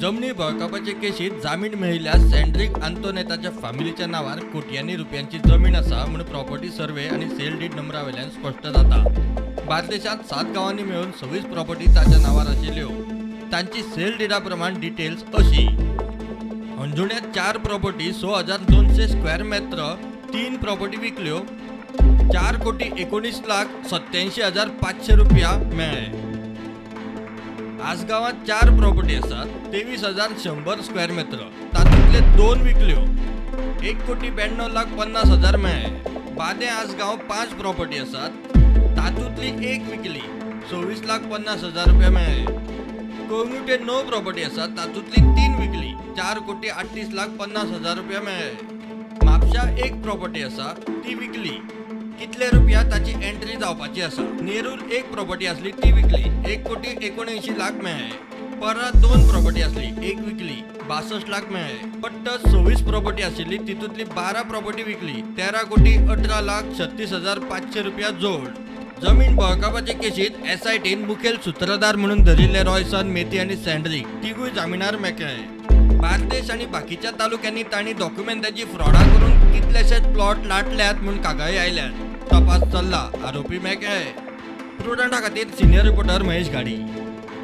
जमनी बळकावपाचे केशीत जामीन मेळिल्ल्या सँड्रीक आंतोनेताच्या फॅमिलीच्या नांवार कोट्यांनी रुपयांची जमीन आसा म्हूण प्रॉपर्टी सर्वे आनी सेल डीड नंबरा वयल्यान स्पश्ट जाता. बार्देशांत 7 गांवांनी मेळून 26 प्रॉपर्टी ताच्या नांवार आशिल्ल्यो. तांची सेल डिडा प्रमाण डिटेल्स अशी: अंजुण्यात 4 प्रॉपर्टी 6,200 स्क्वेअर मेत्र, 3 प्रॉपर्टी विकल्यो, 4,19,87,500 रुपया मेळ्ळे. आसगांवांत 4 प्रॉपर्टी आसात, 23,100 स्क्वेअर मेत्र, तातूंतले 2 विकल्यो, 1,92,50,000 मेळ्ळे. बादें आसगांव 5 प्रॉपर्टी आसात, तातूंतली 1 विकली, 26,50,000 रुपया मेळ्ळे. कळंगूटे 9 प्रॉपर्टी आसात, तातूंतली 3 विकली, 4,38,50,000 रुपया मेळ्ळे. म्हापशा 1 प्रॉपर्टी आसा, ती विकली, कितले रुपया ताची एंट्री जावपाची आसा. नेरूल 1 प्रॉपर्टी आसली, ती विकली, 1,79,00,000 मेळ्ळे. परत 2 प्रॉपर्टी आसली, 1 विकली, 62 लाख मेळ्ळे. पट्ट 26 प्रॉपर्टी आशिल्ली, तितूंतली 12 प्रॉपर्टी विकली, 13,18,36,500 रुपया जोड. जमीन बळकावपाचे केशीत एसआयटीन मुखेल सुत्रधार म्हणून धरिल्ले रॉयसन, मेथी आनी सँड्रीक तिगूय जामिनार मेकळे. बार्देश आनी बाकीच्या तालुक्यांनी तांणी डॉक्युमेंटाची फ्रॉडा करून कितलेशेच प्लॉट लाटल्यात म्हूण कागाळी आयल्यात. तपास चल्ला, आरोपी मेकळे. प्रुडंटा खातीर सिनियर रिपोर्टर महेश घाडी.